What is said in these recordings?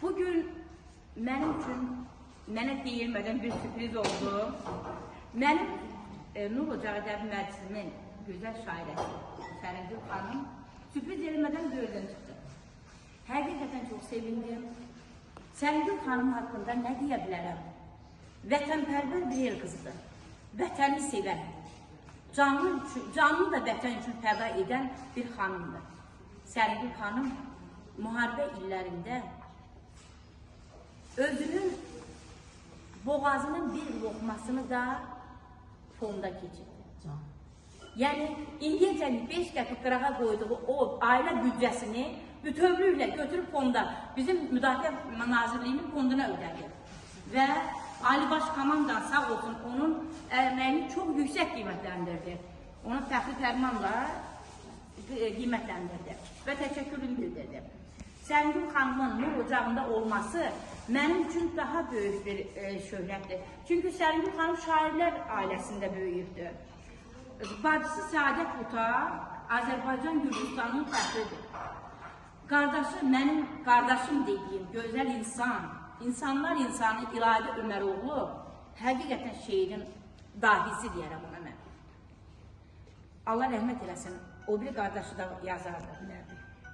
Bugün mənim üçün mənə deyilmədən bir sürpriz oldu. Mənim Nur Ocağı Ədəbi Məclisimin gözəl şairəsi Səringül xanım sürpriz eləmədən böyürdən çıxdı. Həqiqətən çox sevindim. Səringül xanım haqqında nə deyə bilərəm? Vətənpərvər bir el qızıdır. Vətəni sevən, canını da vətən üçün fəda edən bir xanımdır. Səringül xanım müharibə illərində özünün boğazının bir lokmasını da fonda keçirdi. Yəni, indiyəcən 5 qəpik qırağa qoyduğu o ailə büdcəsini bütövlüklə götürüb fonda, bizim Müdafiə Nazirliyinin fonduna ödədi. Və Ali Baş Komandan sağ olsun onun əməyini çox yüksək qiymətləndirdi. Ona fəxri fərmanla qiymətləndirdi və təşəkkürünü bildirdi. Səringül xanımın Nur Ocağında olması mənim üçün daha böyük bir şöhrətdir. Çünki Səringül xanım şairlər ailəsində böyüyübdür. Bacısı Səadət Buta Azərbaycan Gürcüstanının fəxridir. Qardaşı, mənim qardaşım dediyim gözəl insan, insanlar insanı İradə Öməroğlu həqiqətən şeirin dahisi deyərəm ona mən. Allah rəhmət eləsin, o biri qardaşı da yazardı.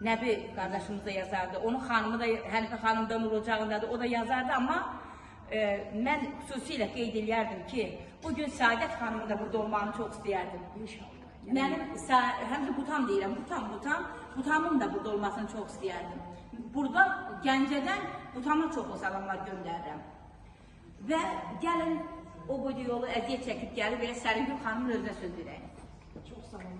Nəbi qardaşımız da yazardı. Onun xanımı da, Hənifə xanım da Nur Ocağındadır, o da yazardı, amma mən xüsusilə qeyd eləyərdim ki, bugün Səadət xanımın da burada olmağını çox istəyərdim. İnşallah. Mənim, həm də Butam deyirəm, Butamın da burada olmasını çox istəyərdim. Burada Gəncədən Butama çoxlu salamlar göndərirəm. Və gəlin o boyda yolu əziyyət çəkib gəlib, elə Səringül xanımın özünə söz verəyim. Çox sağ olun.